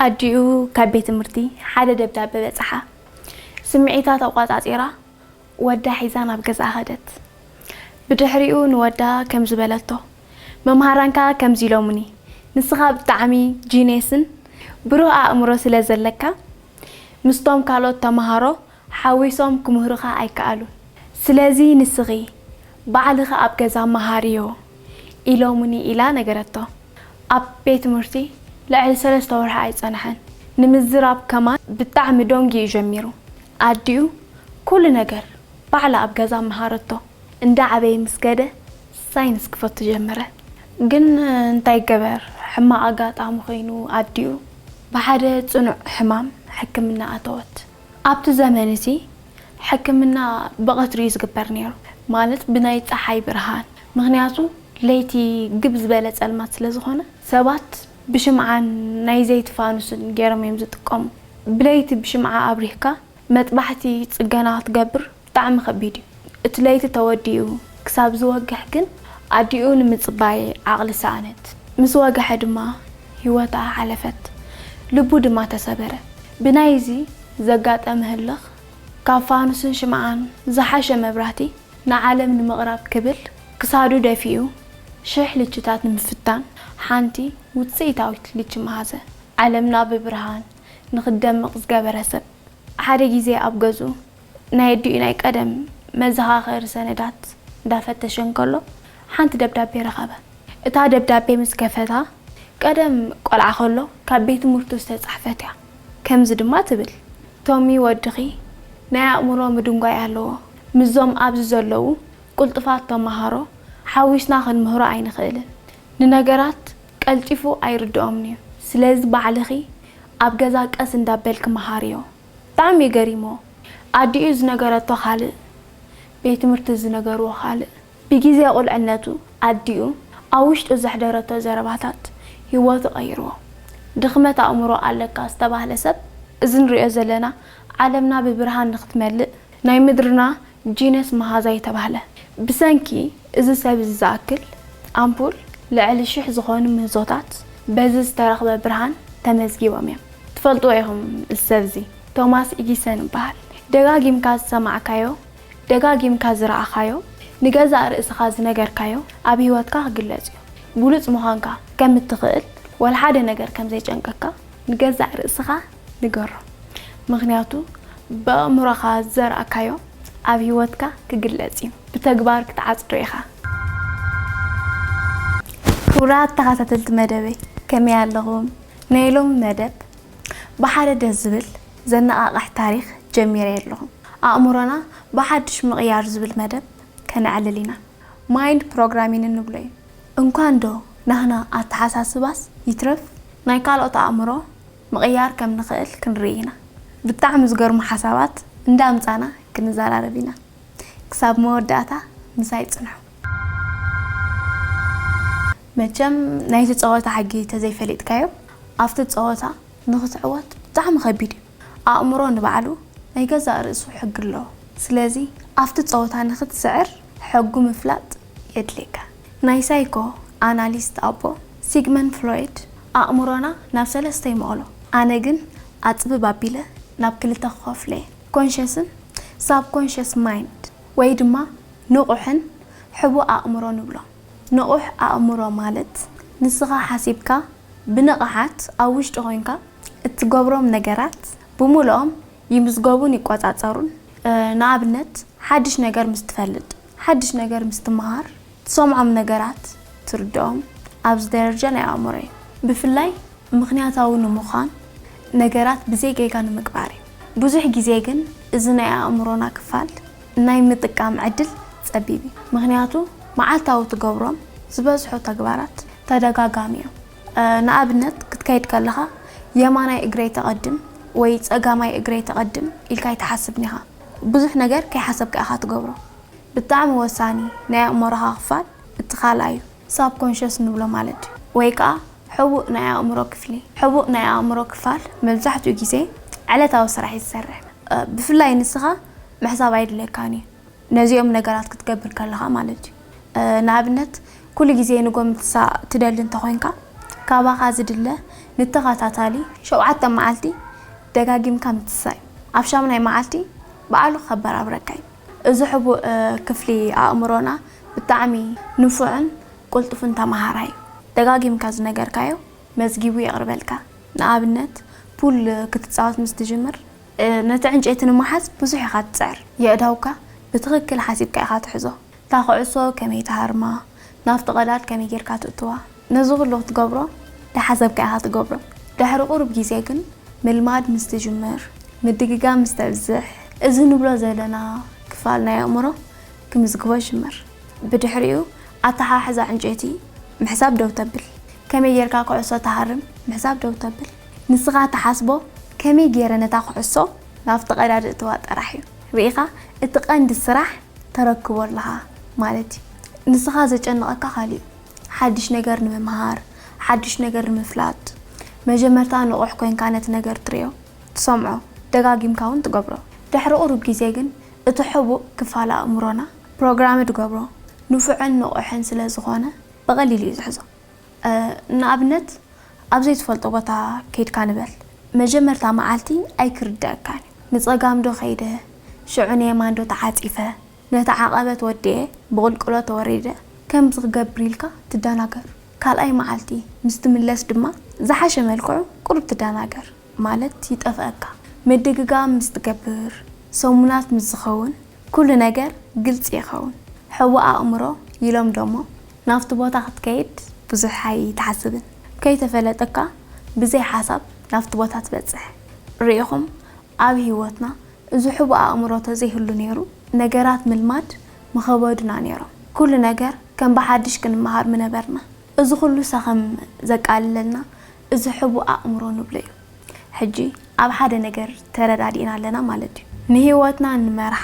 ኣዲኡ ካብ ቤት ትምህርቲ ሓደ ደብዳበ በጽሓ። ስምዒታ ተቋጻጺራ ወዳ ሒዛ ናብ ገዛ ኸደት። ብድሕሪኡ ንወዳ ከምዚ በለቶ፣ መምሃራንካ ከምዚ ኢሎምኒ፣ ንስኻ ብጣዕሚ ጂኔስን ብሩህ ኣእምሮ ስለ ዘለካ ምስቶም ካልኦት ተምሃሮ ሓዊሶም ክምህሩኻ ኣይከኣሉን። ስለዚ ንስኺ ባዕልኺ ኣብ ገዛ መሃርዮ ኢሎምኒ ኢላ ነገረቶ። ኣብ ቤት ትምህርቲ ልዕሊ ሰለስተ ወርሒ ኣይጸንሐን። ንምዝራብ ከማን ብጣዕሚ ዶንጊ እዩ ጀሚሩ። ኣዲኡ ኩሉ ነገር ባዕላ ኣብ ገዛ መሃረቶ። እንዳ ዓበየ ምስ ከደ ሳይንስ ክፈቱ ጀመረ። ግን እንታይ ገበር ሕማቕ ኣጋጣሚ ኮይኑ ኣዲኡ ብሓደ ጽኑዕ ሕማም ሕክምና ኣተወት። ኣብቲ ዘመን እቲ ሕክምና ብቐትሪ እዩ ዝግበር ነይሩ፣ ማለት ብናይ ጸሓይ ብርሃን። ምኽንያቱ ለይቲ ግብ ዝበለ ጸልማት ስለ ዝኾነ ሰባት ብሽምዓን ናይ ዘይቲ ፋኑስን ገይሮም እዮም ዝጥቀሙ። ብለይቲ ብሽምዓ ኣብሪህካ መጥባሕቲ ጽገና ክትገብር ብጣዕሚ ከቢድ እዩ። እቲ ለይቲ ተወዲኡ ክሳብ ዝወግሕ ግን ኣዲኡ ንምጽባይ ዓቕሊ ሰኣነት። ምስ ወግሐ ድማ ህይወታ ሓለፈት። ልቡ ድማ ተሰበረ። ብናይዚ ዘጋጠመ ህልኽ ካብ ፋኑስን ሽምዓን ዝሓሸ መብራህቲ ንዓለም ንምቕራብ ክብል ክሳዱ ደፊኡ ሽሕ ልችታት ንምፍታን ሓንቲ ውጽኢታዊት ልቺ መሃዘ። ዓለምና ብብርሃን ንኽትደምቕ ዝገበረ ሰብ። ሓደ ግዜ ኣብ ገዝኡ ናይ ኣዲኡ ናይ ቀደም መዘኻኸሪ ሰነዳት እንዳፈተሸ እንከሎ ሓንቲ ደብዳቤ ረኸበ። እታ ደብዳቤ ምስ ከፈታ ቀደም ቆልዓ ከሎ ካብ ቤት ትምህርቱ ዝተጻሕፈት እያ። ከምዚ ድማ ትብል፣ ቶሚ ወድኺ ናይ ኣእምሮ ምድንጓይ ኣለዎ። ምስዞም ኣብዚ ዘለዉ ቅልጡፋት ተምሃሮ ሓዊስና ክንምህሮ ኣይንኽእልን። ንነገራት ቀልጢፉ ኣይርድኦምን እዩ። ስለዚ ባዕልኺ ኣብ ገዛ ቀስ እንዳበልኪ መሃርዮ። ብጣዕሚ እዩ ገሪሞ። ኣዲኡ ዝነገረቶ ካልእ፣ ቤት ትምህርቲ ዝነገርዎ ካልእ። ብግዜ ቁልዕነቱ ኣዲኡ ኣብ ውሽጡ ዘሕደረቶ ዘረባታት ህይወቱ ቀይርዎ። ድኽመት ኣእምሮ ኣለካ ዝተባህለ ሰብ፣ እዚ ንሪኦ ዘለና ዓለምና ብብርሃን ንክትመልእ ናይ ምድርና ጂነስ መሃዛ እዩ ተባህለ። ብሰንኪ እዚ ሰብ እዚ ዝኣክል ኣምፑል ልዕሊ ሽሕ ዝኾኑ ምህዞታት በዚ ዝተረኽበ ብርሃን ተመዝጊቦም እዮም። ትፈልጥዎ ኢኹም እዚ ሰብ እዚ ቶማስ ኢዲሰን ይበሃል። ደጋጊምካ ዝሰማዕካዮ፣ ደጋጊምካ ዝረኣኻዮ፣ ንገዛእ ርእስኻ ዝነገርካዮ ኣብ ህይወትካ ክግለጽ እዩ። ብሉጽ ምዃንካ ከም እትኽእል ወላ ሓደ ነገር ከም ዘይጨንቀካ ንገዛእ ርእስኻ ንገሮ። ምኽንያቱ ብኣእምሮኻ ዝዘራእካዮ ኣብ ህይወትካ ክግለጽ እዩ። ብተግባር ክትዓጽዶ ኢኻ። ክቡራት ተኸታተልቲ መደበይ፣ ከመይ ኣለኹም? ናይ ሎሚ መደብ ብሓደ ደስ ዝብል ዘነቓቕሕ ታሪኽ ጀሚረ ኣለኹ። ኣእምሮና ብሓድሽ ምቕያር ዝብል መደብ ከነዕልል ኢና። ማይንድ ፕሮግራሚንግ ንብሎ እዩ። እንኳን ዶ ናህና ኣተሓሳስባስ ይትረፍ ናይ ካልኦት ኣእምሮ ምቕያር ከም ንኽእል ክንርኢ ኢና። ብጣዕሚ ዝገርሙ ሓሳባት እንዳምጻና ክንዘራረብ ኢና። ክሳብ መወዳእታ ምሳይ ጽንሑ። መቸም ናይቲ ጸወታ ሕጊ ተዘይፈሊጥካዮ ኣብቲ ጸወታ ንኽትዕወት ብጣዕሚ ከቢድ እዩ። ኣእምሮ ንባዕሉ ናይ ገዛእ ርእሱ ሕጊ ኣለዎ። ስለዚ ኣብቲ ጸወታ ንኽትስዕር ሕጉ ምፍላጥ የድልየካ። ናይ ሳይኮ ኣናሊስት ኣቦ ሲግመንድ ፍሮይድ ኣእምሮና ናብ ሰለስተ ይመቕሎ። ኣነ ግን ኣጽብብ ኣቢለ ናብ ክልተ ክኸፍሎ እየ። ኮንሸስን ሳብኮንሸስ ማይንድ ወይ ድማ ንቑሕን ሕቡእ ኣእምሮ ንብሎ። ንቑሕ ኣእምሮ ማለት ንስኻ ሓሲብካ ብንቕሓት ኣብ ውሽጢ ኮይንካ እትገብሮም ነገራት ብምልኦም ይምዝገቡን ይቆጻጸሩን። ንኣብነት ሓድሽ ነገር ምስ ትፈልጥ፣ ሓድሽ ነገር ምስ ትመሃር፣ ትሰምዖም ነገራት ትርድኦም ኣብዚ ደረጃ ናይ ኣእምሮ እዩ። ብፍላይ ምኽንያታዊ ንምዃን ነገራት ብዘይ ጌጋ ንምግባር እዩ። ብዙሕ ግዜ ግን እዚ ናይ ኣእምሮና ክፋል ናይ ምጥቃም ዕድል ጸቢብ እዩ። ምኽንያቱ መዓልታዊ ትገብሮም ዝበዝሑ ተግባራት ተደጋጋሚ እዮም። ንኣብነት ክትከይድ ከለኻ የማናይ እግረይ ተቐድም ወይ ጸጋማይ እግረይ ተቐድም ኢልካ ኣይትሓስብን ኢኻ። ብዙሕ ነገር ከይሓሰብካ ኢኻ ትገብሮ። ብጣዕሚ ወሳኒ ናይ ኣእምሮኻ ክፋል እቲ ካልኣይ እዩ። ሳብኮንሸስ ንብሎ ማለት እዩ። ወይ ከኣ ሕቡእ ናይ ኣእምሮ ክፍሊ። ሕቡእ ናይ ኣእምሮ ክፋል መብዛሕትኡ ግዜ ዕለታዊ ስራሕ እዩ ዝሰርሕ። ብፍላይ ንስኻ ምሕሳብ ኣይድለካን እዩ። ነዚኦም ነገራት ክትገብር ከለኻ ማለት እዩ። ንኣብነት ኩሉ ግዜ ንጎምትሳ ትደሊ እንተኾይንካ ካባኻ ዝድለ ንተኸታታሊ ሸውዓተ መዓልቲ ደጋጊምካ ምትሳእ እዩ። ኣብ ሻምናይ መዓልቲ ባዕሉ ከበራብረካ እዩ። እዚ ሕቡእ ክፍሊ ኣእምሮና ብጣዕሚ ንፉዕን ቅልጡፍን ተመሃራይ እዩ። ደጋጊምካ ዝነገርካዮ መዝጊቡ የቕርበልካ። ንኣብነት ፑል ክትጻወት ምስ ትጅምር ነቲ ዕንጨይቲ ንምሓዝ ብዙሕ ኢኻ ትጽዕር። የእዳውካ ብትኽክል ሓሲብካ ኢኻ ትሕዞ። እታ ኩዕሶ ከመይ ትሃርማ፣ ናብቲ ቀዳድ ከመይ ጌርካ ትእትዋ፣ ነዚ ኩሉ ክትገብሮ ዳሓሰብካ ኢኻ ትገብሮ። ድሕሪ ቁሩብ ግዜ ግን ምልማድ ምስ ትጅምር፣ ምድግጋም ምስ ተብዝሕ፣ እዚ ንብሎ ዘለና ክፋል ናይ ኣእምሮ ክምዝግቦ ይጅምር። ብድሕሪኡ ኣተሓሕዛ ዕንጨይቲ ምሕሳብ ደው ተብል። ከመይ ጌርካ ኩዕሶ ትሃርም ምሕሳብ ደው ተብል። ንስኻ ትሓስቦ ከመይ ጌረ ነታ ኩዕሶ ናብቲ ቀዳድ እእትዋ ጥራሕ እዩ። ርኢኻ እቲ ቀንዲ ስራሕ ተረክቦ ኣለኻ ማለት እዩ። ንስኻ ዘጨንቐካ ካሊእ ሓድሽ ነገር ንምምሃር፣ ሓድሽ ነገር ንምፍላጥ፣ መጀመርታ ንቑሕ ኮይንካ ነቲ ነገር ትርእዮ፣ ትሰምዖ፣ ደጋጊምካ እውን ትገብሮ። ድሕሪ ቁሩብ ግዜ ግን እቲ ሕቡእ ክፋል ኣእምሮና ፕሮግራም ትገብሮ፣ ንፉዕን ንቑሕን ስለ ዝኾነ ብቐሊሉ እዩ ዝሕዞ። ንኣብነት ኣብ ዘይትፈልጦ ቦታ ከይድካ ንበል። መጀመርታ መዓልቲ ኣይክርደኣካን እዩ። ንጸጋም ዶ ከይደ፣ ሽዑ ንየማን ዶ ተዓጺፈ፣ ነቲ ዓቐበት ወዲኤ ብቑልቁሎ ተወሪደ፣ ከምዚ ክገብር ኢልካ ትደናገር። ካልኣይ መዓልቲ ምስ ትምለስ ድማ ዝሓሸ መልክዑ ቁሩብ ትደናገር፣ ማለት ይጠፍኣካ። ምድግጋም ምስ ትገብር፣ ሰሙናት ምስ ዝኸውን፣ ኩሉ ነገር ግልጺ ይኸውን። ሕቡእ ኣእምሮ ኢሎም ደሞ ናብቲ ቦታ ክትከይድ ብዙሕ ኣይትሓስብን። ከይተፈለጠካ ብዘይ ሓሳብ ናብቲ ቦታ ትበጽሕ። ርኢኹም ኣብ ህይወትና እዚ ሕቡእ ኣእምሮ ተዘይህሉ ነይሩ፣ ነገራት ምልማድ ምኸበዱና ነይሮም። ኩሉ ነገር ከም ብሓድሽ ክንመሃር ምነበርና። እዚ ኩሉ ሰኸም ዘቃልለልና እዚ ሕቡእ ኣእምሮ ንብሎ እዩ። ሕጂ ኣብ ሓደ ነገር ተረዳዲእና ኣለና ማለት እዩ። ንህይወትና ንመርሓ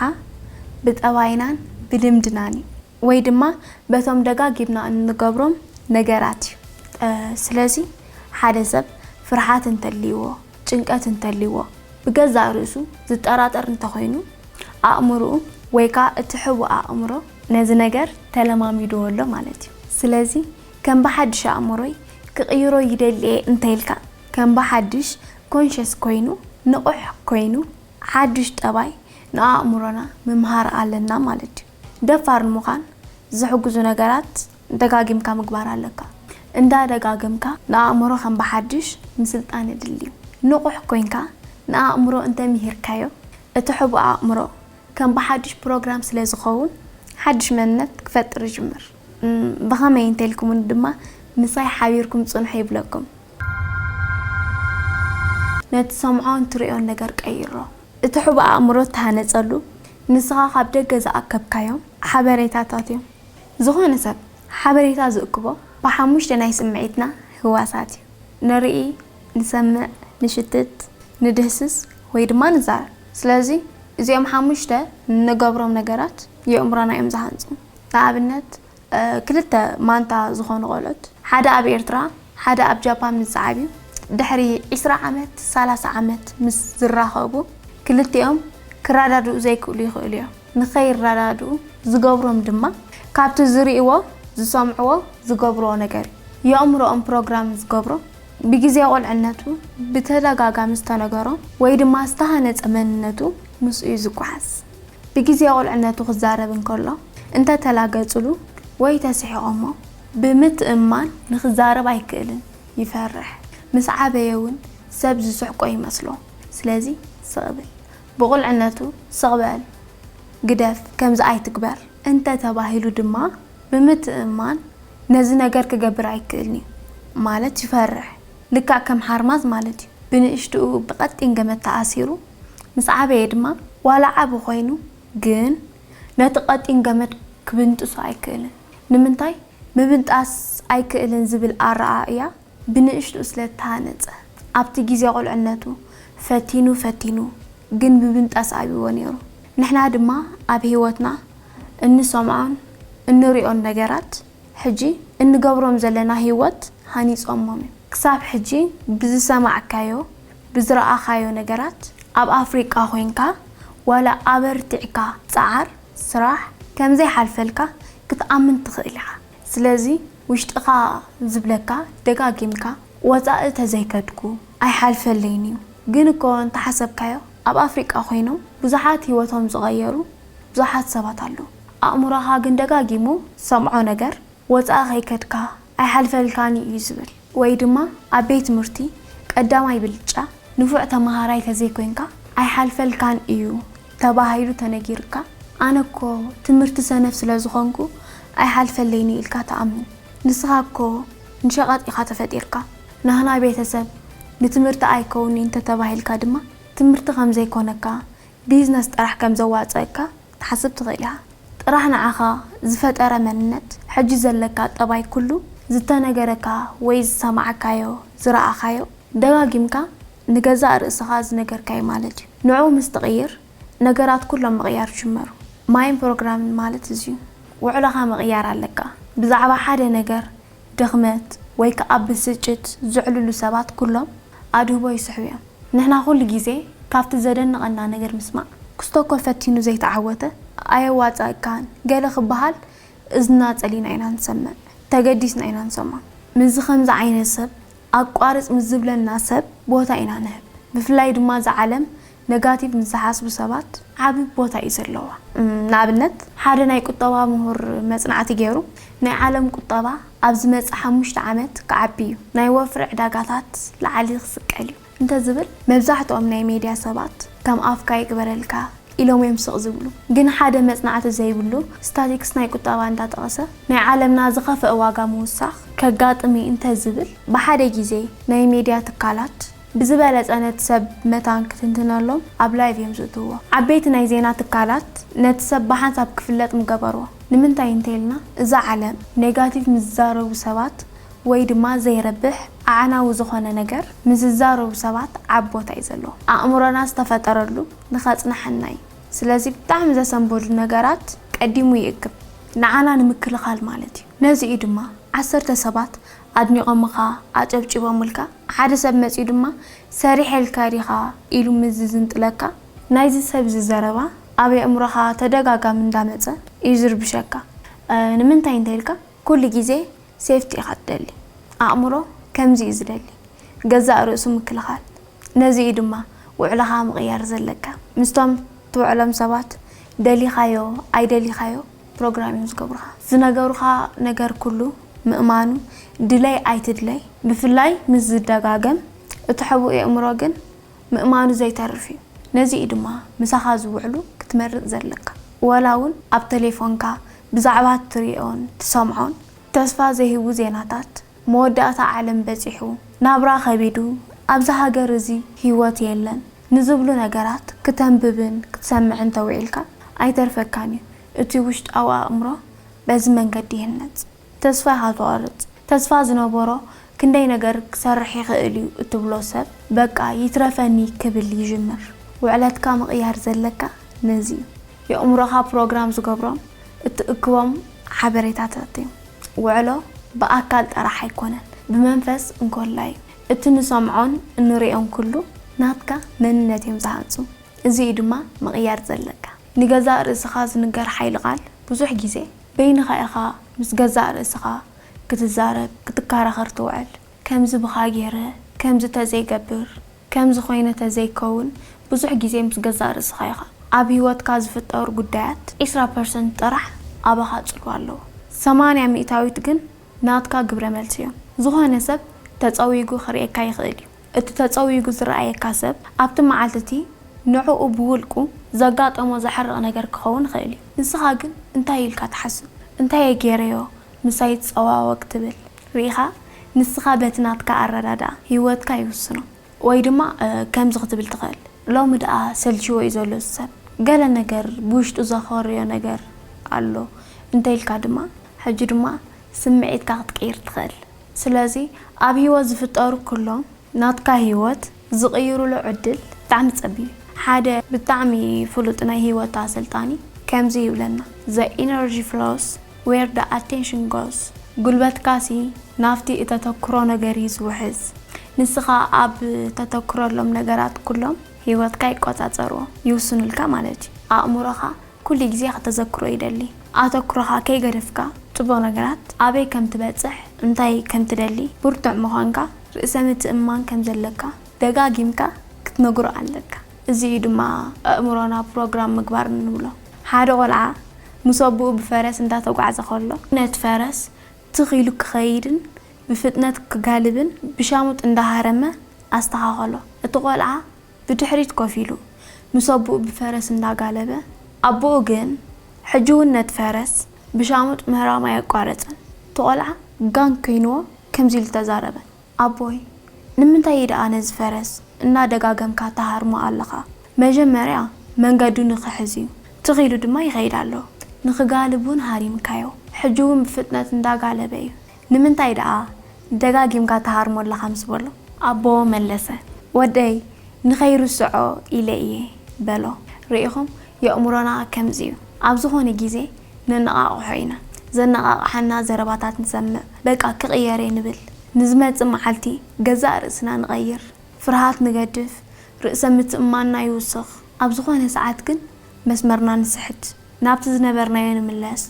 ብጠባይናን ብልምድናን እዩ፣ ወይ ድማ በቶም ደጋጊምና እንገብሮም ነገራት እዩ። ስለዚ ሓደ ሰብ ፍርሓት እንተልይዎ፣ ጭንቀት እንተልይዎ፣ ብገዛእ ርእሱ ዝጠራጠር እንተኾይኑ፣ ኣእምርኡ ወይ ከኣ እቲ ሕቡእ ኣእምሮ ነዚ ነገር ተለማሚድዎ ኣሎ ማለት እዩ። ስለዚ ከም ብሓድሽ ኣእምሮይ ክቕይሮ ይደሊ እየ እንተኢልካ፣ ከም ብሓድሽ ኮንሸስ ኮይኑ፣ ንቑሕ ኮይኑ፣ ሓድሽ ጠባይ ንኣእምሮና ምምሃር ኣለና ማለት እዩ። ደፋር ንምዃን ዝሕግዙ ነገራት ደጋጊምካ ምግባር ኣለካ። እንዳ ደጋገምካ ንኣእምሮ ከም ብሓድሽ ምስልጣን የድሊ። ንቑሕ ኮይንካ ንኣእምሮ እንተምሂርካዮ፣ እቲ ሕቡእ ኣእምሮ ከም ብሓድሽ ፕሮግራም ስለ ዝኸውን፣ ሓድሽ መንነት ክፈጥር ይጅምር። እም፣ ብኸመይ እንተልኩምኒ ድማ፣ ምሳይ ሓቢርኩም ጽንሑ ይብለኩም። ነቲ ሰምዖን ትርእዮን ነገር ቀይሮ። እቲ ሕቡእ ኣእምሮ እተሃነጸሉ፣ ንስኻ ካብ ደገ ዝኣከብካዮም ሓበሬታታት እዮም። ዝኾነ ሰብ ሓበሬታ ዝእክቦ ብሓሙሽተ ናይ ስምዒትና ህዋሳት እዩ። ንርኢ፣ ንሰምዕ፣ ንሽትት፣ ንድህስስ ወይ ድማ ንዛረብ። ስለዚ እዚኦም ሓሙሽተ ንገብሮም ነገራት የእምሮና እዮም ዝሃንጹ። ንኣብነት፣ እ፣ ክልተ ማንታ ዝኾኑ ቆልዑት፣ ሓደ ኣብ ኤርትራ፣ ሓደ ኣብ ጃፓን ምስ ዝዓብዩ፣ ድሕሪ ዒስራ ዓመት፣ ሰላሳ ዓመት ምስ ዝራኸቡ፣ ክልቲኦም ክረዳድኡ ዘይክእሉ ይኽእሉ እዮም። ንኸይረዳድኡ ዝገብሮም ድማ ካብቲ ዝርእይዎ፣ ዝሰምዕዎ፣ ዝገብርዎ ነገር እዩ። የእምሮኦም ፕሮግራም ዝገብሮ ብግዜ ቁልዕነቱ ብተደጋጋሚ ዝተነገሮ ወይ ድማ ዝተሃነጸ መንነቱ ምስኡ እዩ ዝጓዓዝ። ብግዜ ቁልዕነቱ ክዛረብ እንከሎ እንተተላገጹሉ ወይ ተስሒቖሞ ብምትእምማን ንኽዛረብ ኣይክእልን፣ ይፈርሕ። ምስ ዓበየ እውን ሰብ ዝስሕቆ ይመስሎ። ስለዚ ስቕ ብል። ብቑልዕነቱ ስቕ በል፣ ግደፍ፣ ከምዚ ኣይትግበር እንተተባሂሉ ድማ ብምትእምማን ነዚ ነገር ክገብር ኣይክእልን እዩ ማለት ይፈርሕ። ልክዕ ከም ሓርማዝ ማለት እዩ። ብንእሽትኡ ብቐጢን ገመድ ተኣሲሩ ምስ ዓበየ ድማ ዋላ ዓቢ ኮይኑ ግን ነቲ ቀጢን ገመድ ክብንጥሶ ኣይክእልን። ንምንታይ ምብንጣስ ኣይክእልን ዝብል ኣረኣእያ ብንእሽትኡ ስለ እተሃነጸ፣ ኣብቲ ግዜ ቁልዕነቱ ፈቲኑ ፈቲኑ ግን ምብንጣስ ኣብይዎ ነይሩ። ንሕና ድማ ኣብ ህይወትና እንሰምዖን እንሪኦን ነገራት ሕጂ እንገብሮም ዘለና ህይወት ሃኒጾሞም እዮም። ክሳብ ሕጂ ብዝሰማዕካዮ፣ ብዝረኣኻዮ ነገራት ኣብ ኣፍሪቃ ኮይንካ ዋላ ኣበርቲዕካ ጸዓር፣ ስራሕ፣ ከም ዘይሓልፈልካ ክትኣምን ትኽእል ኢኻ። ስለዚ ውሽጥኻ ዝብለካ ደጋጊምካ ወጻኢ ተዘይከድኩ ኣይሓልፈለይን እዩ። ግን እኮ እንተሓሰብካዮ ኣብ ኣፍሪቃ ኮይኖም ብዙሓት ህይወቶም ዝቐየሩ ብዙሓት ሰባት ኣለዉ። ኣእምሮኻ ግን ደጋጊሙ ዝሰምዖ ነገር ወጻኢ ከይከድካ ኣይሓልፈልካን እዩ ዝብል። ወይ ድማ ኣብ ቤት ትምህርቲ ቀዳማይ ብልጫ ንፉዕ ተመሃራይ ተዘይኮይንካ ኣይሓልፈልካን እዩ ተባሂሉ ተነጊርካ፣ ኣነ እኮ ትምህርቲ ሰነፍ ስለ ዝኾንኩ ኣይሓልፈለይን ኢልካ ትኣምን። ንስኻ እኮ ንሸቐጥ ኢኻ ተፈጢርካ። ናህና ቤተሰብ ንትምህርቲ ኣይከውንን እንተተባሂልካ ድማ ትምህርቲ ከም ዘይኮነካ፣ ቢዝነስ ጥራሕ ከም ዘዋጽኣካ ክትሓስብ ትኽእል ኢኻ። ጥራሕ ንዓኻ ዝፈጠረ መንነት፣ ሕጂ ዘለካ ጠባይ፣ ኩሉ ዝተነገረካ ወይ ዝሰማዕካዮ፣ ዝረኣኻዮ፣ ደጋጊምካ ንገዛእ ርእስኻ ዝነገርካዮ ማለት እዩ። ንዕኡ ምስ ትቕይር፣ ነገራት ኩሎም ምቕያር ይጅመሩ። ማይንድ ፕሮግራሚንግ ማለት እዚ እዩ። ውዕሎኻ ምቕያር ኣለካ። ብዛዕባ ሓደ ነገር ድኽመት ወይ ከኣ ብስጭት ዝዕልሉ ሰባት ኩሎም ኣድህቦ ይስሕቡ እዮም። ንሕና ኩሉ ግዜ ካብቲ ዘደንቐና ነገር ምስማዕ፣ ክስቶ እኮ ፈቲኑ ዘይተዓወተ፣ ኣየዋጽኣካን ገለ ክበሃል እዝንና ጸሊና ኢና ንሰምዕ፣ ተገዲስና ኢና ንሰምዖ። ምስዚ ከምዚ ዓይነት ሰብ ኣቋርጽ ምስ ዝብለና ሰብ ቦታ ኢና ንህብ። ብፍላይ ድማ እዛ ዓለም ነጋቲቭ ምስ ዝሓስቡ ሰባት ዓቢ ቦታ እዩ ዘለዋ። እም፣ ንኣብነት፣ ሓደ ናይ ቁጠባ ምሁር መጽናዕቲ ገይሩ፣ ናይ ዓለም ቁጠባ ኣብ ዝመጽእ ሓሙሽተ ዓመት ክዓቢ እዩ፣ ናይ ወፍሪ ዕዳጋታት ላዕሊ ክስቀል እዩ እንተዝብል፣ መብዛሕትኦም ናይ ሜድያ ሰባት ከም ኣፍካ ይግበረልካ ኢሎም እዮም ስቕ ዝብሉ። ግን ሓደ መጽናዕቲ ዘይብሉ ስታቲክስ ናይ ቁጠባ እንዳጠቐሰ፣ ናይ ዓለምና ዝኸፍአ ዋጋ ምውሳኽ ከጋጥም እዩ እንተዝብል፣ ብሓደ ግዜ ናይ ሜድያ ትካላት ብዝበለጸ ነቲ ሰብ መታን ክትንትነሎም ኣብ ላይቭ እዮም ዝእትውዎ። ዓበይቲ ናይ ዜና ትካላት ነቲ ሰብ ብሓንሳብ ክፍለጥ ምገበርዎ። ንምንታይ እንተኢልና፣ እዛ ዓለም ኔጋቲቭ ምስ ዝዛረቡ ሰባት ወይ ድማ ዘይረብሕ ኣዕናዊ ዝኾነ ነገር ምስ ዝዛረቡ ሰባት ዓቢ ቦታ እዩ ዘለዎ። ኣእምሮና ዝተፈጠረሉ ንኸጽንሓና እዩ። ስለዚ ብጣዕሚ ዘሰንብዱ ነገራት ቀዲሙ ይእክብ። ንዓና ንምክልኻል ማለት እዩ። ነዚ እዩ ድማ ዓሰርተ ሰባት ኣድኒቖምኻ ኣጨብጪቦምልካ፣ ሓደ ሰብ መጺኡ ድማ ሰሪሐልካ ዲኻ ኢሉ ምስ ዝዝንጥለካ፣ ናይዚ ሰብ እዚ ዘረባ ኣብ ኣእምሮኻ ተደጋጋሚ እንዳመጸ እዩ ዝርብሸካ። እ፣ ንምንታይ እንተኢልካ፣ ኩሉ ግዜ ሴፍቲ ኢኻ ትደሊ። ኣእምሮ ከምዚ እዩ ዝደሊ፣ ገዛእ ርእሱ ምክልኻል። ነዚ እዩ ድማ ውዕሎኻ ምቕያር ዘለካ። ምስቶም ትውዕሎም ሰባት ደሊኻዮ ኣይደሊኻዮ ፕሮግራም እዮም ዝገብሩኻ። ዝነገሩኻ ነገር ኩሉ ምእማኑ፣ ድለይ ኣይትድለይ፣ ብፍላይ ምስ ዝደጋገም፣ እቲ ሕቡእ የእምሮ ግን ምእማኑ ዘይተርፍ እዩ። ነዚ እዩ ድማ ምሳኻ ዝውዕሉ ክትመርጽ ዘለካ። ወላ እውን ኣብ ተሌፎንካ ብዛዕባ እትሪኦን ትሰምዖን ተስፋ ዘይህቡ ዜናታት፣ መወዳእታ ዓለም በጺሑ፣ ናብራ ከቢዱ፣ ኣብዚ ሃገር እዚ ህይወት የለን ንዝብሉ ነገራት ክተንብብን ክትሰምዕን ተውዒልካ፣ ኣይተርፈካን እዩ። እቲ ውሽጣዊ ኣእምሮ በዚ መንገዲ ይህነጽ። ተስፋ ኢኻ ትቖርጽ። ተስፋ ዝነበሮ ክንደይ ነገር ክሰርሕ ይኽእል እዩ እትብሎ ሰብ፣ በቃ ይትረፈኒ ክብል ይጅምር። ውዕለትካ ምቕያር ዘለካ ነዚ እዩ። የእምሮኻ ፕሮግራም ዝገብሮም እትእክቦም ሓበሬታታት እዮም። ውዕሎ ብኣካል ጥራሕ ኣይኮነን፣ ብመንፈስ እንኮላይ እዩ። እቲ ንሰምዖን እንሪኦን ኩሉ ናትካ መንነት እዮም ዝሃንጹ። እዚ እዩ ድማ ምቕያር ዘለካ። ንገዛእ ርእስኻ ዝንገር ሓይሊ ቃል ብዙሕ ግዜ በይንኻ ኢኻ ምስ ገዛእ ርእስኻ ክትዛረብ፣ ክትከራኸር ትውዕል። ከምዚ ብኻ ገይረ፣ ከምዚ ተዘይገብር፣ ከምዚ ኮይነ ተዘይከውን ብዙሕ ግዜ ምስ ገዛእ ርእስኻ ኢኻ። ኣብ ህይወትካ ዝፍጠሩ ጉዳያት ዒስራ ፐርሰንት ጥራሕ ኣባኻ ጽልዋ ኣለዎ። ሰማንያ ሚእታዊት ግን ናትካ ግብረ መልሲ እዮም። ዝኾነ ሰብ ተጸዊጉ ክርእየካ ይኽእል እዩ። እቲ ተጸዊጉ ዝረኣየካ ሰብ ኣብቲ መዓልቲ እቲ ንዕኡ ብውልቁ ዘጋጠሞ ዘሕርቕ ነገር ክኸውን ይኽእል እዩ። ንስኻ ግን እንታይ ኢልካ ትሓስብ? እንታይ እየ ገይረዮ ምሳይ ይጸዋወግ ትብል? ርኢኻ፣ ንስኻ በቲ ናትካ ኣረዳድኣ ህይወትካ ይውስኖ። ወይ ድማ፣ እ፣ ከምዚ ክትብል ትኽእል፣ ሎሚ ደኣ ሰልችዎ እዩ ዘሎ እዚ ሰብ፣ ገለ ነገር ብውሽጡ ዘኾርዮ ነገር ኣሎ እንተ ኢልካ ድማ፣ ሕጂ ድማ ስምዒትካ ክትቅይር ትኽእል። ስለዚ ኣብ ህይወት ዝፍጠሩ ኩሎም ናትካ ህይወት ዝቕይሩሉ ዕድል ብጣዕሚ ጸቢብ እዩ። ሓደ ብጣዕሚ ፍሉጥ ናይ ህይወት ኣሰልጣኒ ከምዚ ይብለና፣ "The energy flows where the attention goes." ጉልበትካሲ ናብቲ እተተኩሮ ነገር እዩ ዝውሕዝ። ንስኻ ኣብ ተተኩረሎም ነገራት ኩሎም ህይወትካ ይቆጻጸርዎ፣ ይውስኑልካ ማለት እዩ። ኣእምሮኻ ኩሉ ግዜ ከተዘክሮ ይደሊ። ኣተኩሮኻ ከይገደፍካ ጽቡቕ ነገራት ኣበይ ከም ትበጽሕ፣ እንታይ ከም ትደሊ ብርቱዕ ምዃንካ ርእሰ ምትእምማን ከም ዘለካ ደጋጊምካ ክትነግሮ ኣለካ። እዚ እዩ ድማ ኣእምሮና ፕሮግራም ምግባር እንብሎ። ሓደ ቆልዓ ምስ ኣቦኡ ብፈረስ እንዳተጓዕዘ ከሎ፣ ነቲ ፈረስ ትኽ ኢሉ ክኸይድን ብፍጥነት ክጋልብን ብሻሙጥ እንዳሃረመ ኣስተኻኸሎ። እቲ ቆልዓ ብድሕሪት ኮፍ ኢሉ ምስ ኣቦኡ ብፈረስ እንዳጋለበ፣ ኣቦኡ ግን ሕጂ እውን ነቲ ፈረስ ብሻሙጥ ምህራም ኣየቋረጸን። እቲ ቆልዓ ጋን ኮይንዎ ከምዚ ኢሉ ተዛረበ። ኣቦይ፣ ንምንታይ ደኣ ነዚ ፈረስ እናደጋገምካ ትሃርሞ ኣለኻ? መጀመርያ መንገዱ ንኽሕዝ እዩ። ትኽ ኢሉ ድማ ይኸይድ ኣሎ። ንኽጋልብ እውን ሃሪምካዮ። ሕጂ እውን ብፍጥነት እንዳጋለበ እዩ። ንምንታይ ደኣ ደጋጊምካ ትሃርሞ ኣለኻ? ምስ በሎ፣ ኣቦ መለሰ። ወደይ፣ ንኸይርስዖ ኢለ እየ በሎ። ርኢኹም፣ የእምሮና ከምዚ እዩ። ኣብ ዝኾነ ግዜ ነነቓቕሖ ኢና። ዘነቓቕሓና ዘረባታት ንሰምዕ። በቃ ክቕየር እየ ንብል። ንዝመጽእ መዓልቲ ገዛእ ርእስና ንቐይር። ፍርሃት ንገድፍ፣ ርእሰ ምትእምማንና ይውስኽ። ኣብ ዝኾነ ሰዓት ግን መስመርና ንስሕት፣ ናብቲ ዝነበርናዮ ንምለስ።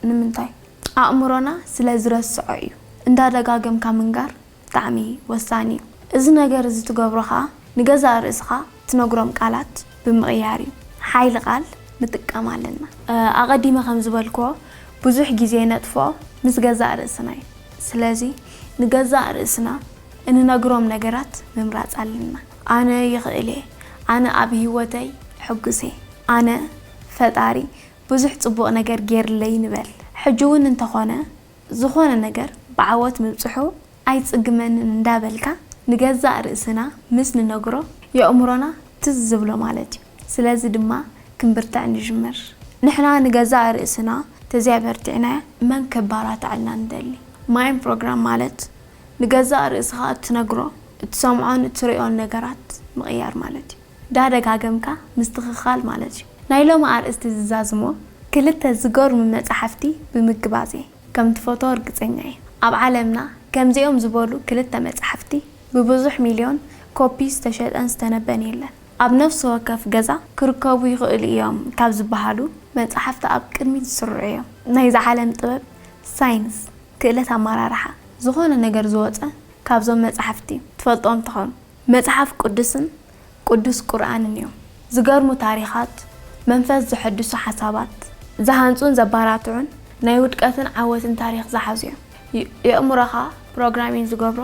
ንምንታይ? ኣእምሮና ስለ ዝረስዖ እዩ። እንዳደጋገምካ ምንጋር ብጣዕሚ ወሳኒ እዩ። እዚ ነገር እዚ ትገብሮ ኸኣ ንገዛእ ርእስኻ ትነግሮም ቃላት ብምቕያር እዩ። ሓይሊ ቃል ንጥቀም ኣለና። እ፣ ኣቐዲመ ከም ዝበልክዎ ብዙሕ ግዜ ነጥፍኦ ምስ ገዛእ ርእስና እዩ። ስለዚ ንገዛእ ርእስና እንነግሮም ነገራት ምምራጽ ኣለና። ኣነ ይኽእል እየ፣ ኣነ ኣብ ህይወተይ ሕጉስ እየ፣ ኣነ ፈጣሪ ብዙሕ ጽቡቕ ነገር ጌርለይ ንበል። ሕጂ እውን እንተኾነ ዝኾነ ነገር ብዓወት ምብጽሑ ኣይጽግመንን እንዳበልካ ንገዛእ ርእስና ምስ ንነግሮ የእምሮና ትዝ ዝብሎ ማለት እዩ። ስለዚ ድማ ክንብርትዕ ንጅምር። ንሕና ንገዛእ ርእስና ተዘይኣበርቲዕናዮ መን ከባራትዐልና ንደሊ? ማይንድ ፕሮግራም ማለት ንገዛእ ርእስኻ እትነግሮ፣ እትሰምዖን እትርእዮን ነገራት ምቕያር ማለት እዩ። ዳደጋገምካ ምስትኽኻል ማለት እዩ። ናይ ሎሚ ኣርእስቲ ዝዛዝሞ ክልተ ዝገርሙ መጻሕፍቲ ብምግባዝ እየ። ከም ትፈትዎ ርግጸኛ እየ። ኣብ ዓለምና ከምዚኦም ዝበሉ ክልተ መጻሕፍቲ ብብዙሕ ሚልዮን ኮፒ ዝተሸጠን ዝተነበን የለን። ኣብ ነፍሲ ወከፍ ገዛ ክርከቡ ይኽእሉ እዮም ካብ ዝበሃሉ መጻሕፍቲ ኣብ ቅድሚት ዝስርዑ እዮም። ናይዛ ዓለም ጥበብ፣ ሳይንስ፣ ክእለት ኣመራርሓ፣ ዝኾነ ነገር ዝወጸ ካብዞም መጻሕፍቲ እዩ። ትፈልጥዎም ትኾኑ። መጽሓፍ ቅዱስን ቅዱስ ቁርኣንን እዮም። ዝገርሙ ታሪኻት፣ መንፈስ ዘሐድሱ ሓሳባት፣ ዝሃንጹን ዘባራትዑን ናይ ውድቀትን ዓወትን ታሪኽ ዝሓዙ እዮም። ይ-፣ የእምሮኻ ፕሮግራሚን ዝገብሮ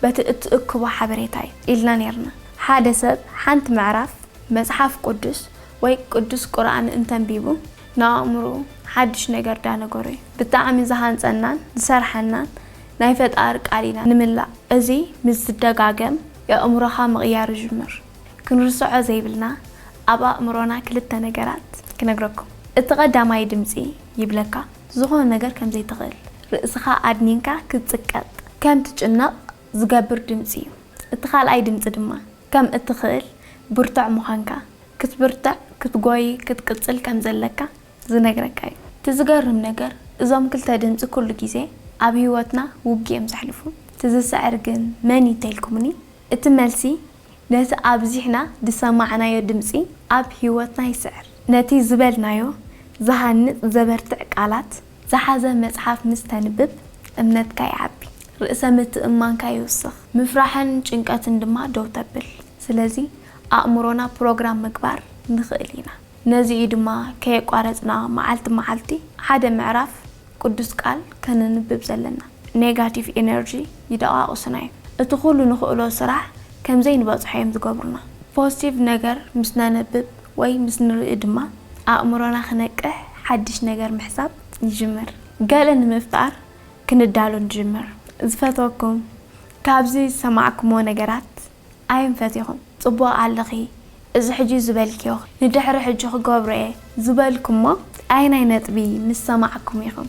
በቲ እትእክቦ ሓበሬታ እዩ ኢልና ኔርና። ሓደ ሰብ ሓንቲ ምዕራፍ መጽሓፍ ቅዱስ ወይ ቅዱስ ቁርኣን እንተንቢቡ፣ ንኣእምሮኡ ሓድሽ ነገር ዳነገሮ እዩ። ብጣዕሚ ዝሃንጸናን ዝሰርሓናን ናይ ፈጣሪ ቃል ኢና ንምላእ። እዚ ምስ ዝደጋገም የእምሮኻ ምቕያር ይጅምር። ክንርስዖ ዘይብልና ኣብ ኣእምሮና ክልተ ነገራት ክነግረኩም። እቲ ቀዳማይ ድምጺ ይብለካ፣ ዝኾነ ነገር ከም ዘይትኽእል፣ ርእስኻ ኣድኒንካ ክትጽቀጥ ከም ትጭነቕ ዝገብር ድምጺ እዩ። እቲ ካልኣይ ድምጺ ድማ ከም እትኽእል ብርቱዕ ምዃንካ፣ ክትብርትዕ፣ ክትጎይ፣ ክትቅጽል ከም ዘለካ ዝነግረካ እዩ። እቲ ዝገርም ነገር፣ እዞም ክልተ ድምጺ ኩሉ ግዜ ኣብ ህይወትና ውግእ እዮም ዘሕልፉ። እቲ ዝስዕር ግን መን እዩ እንተኢልኩምኒ፣ እቲ መልሲ ነቲ ኣብዚሕና ዝሰማዕናዮ ድምጺ ኣብ ህይወትና ይስዕር። ነቲ ዝበልናዮ ዝሃንጽ ዘበርትዕ ቃላት ዝሓዘ መጽሓፍ ምስ ተንብብ እምነትካ ይዓቢ፣ ርእሰ ምትእምማንካ ይውስኽ፣ ምፍራሕን ጭንቀትን ድማ ደው ተብል። ስለዚ ኣእምሮና ፕሮግራም ምግባር ንኽእል ኢና። ነዚ እዩ ድማ ከየቋረጽና መዓልቲ መዓልቲ ሓደ ምዕራፍ ቅዱስ ቃል ከነንብብ ዘለና። ኔጋቲቭ ኤነርጂ ይደቓቕሱና እዩ። እቲ ኩሉ ንኽእሎ ስራሕ ከም ዘይንበጽሖ እዮም ዝገብሩና። ፖዚቲቭ ነገር ምስ ነንብብ ወይ ምስ ንርኢ ድማ ኣእምሮና ክነቅሕ፣ ሓድሽ ነገር ምሕሳብ ይጅምር። ገለ ንምፍጣር ክንዳሎ ንጅምር። ዝፈትወኩም፣ ካብዚ ዝሰማዕኩምዎ ነገራት ኣየንፈት ኢኹም። ጽቡቕ ኣለኺ፣ እዚ ሕጂ ዝበልክዮ ንድሕሪ ሕጂ ክገብሮ እየ ዝበልኩሞ ኣየናይ ነጥቢ ምስ ሰማዕኩም ኢኹም?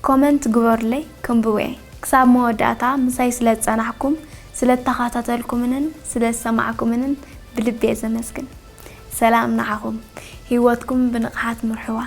ኮመንት ግበሩለይ፣ ክንብቦ እየ። ክሳብ መወዳእታ ምሳይ ስለ ዝጸናሕኩም፣ ስለ እተኸታተልኩምንን ስለ ዝሰማዕኩምንን ብልቢ እየ ዘመስግን። ሰላም ንዓኹም። ህይወትኩም ብንቕሓት ምርሕዋ።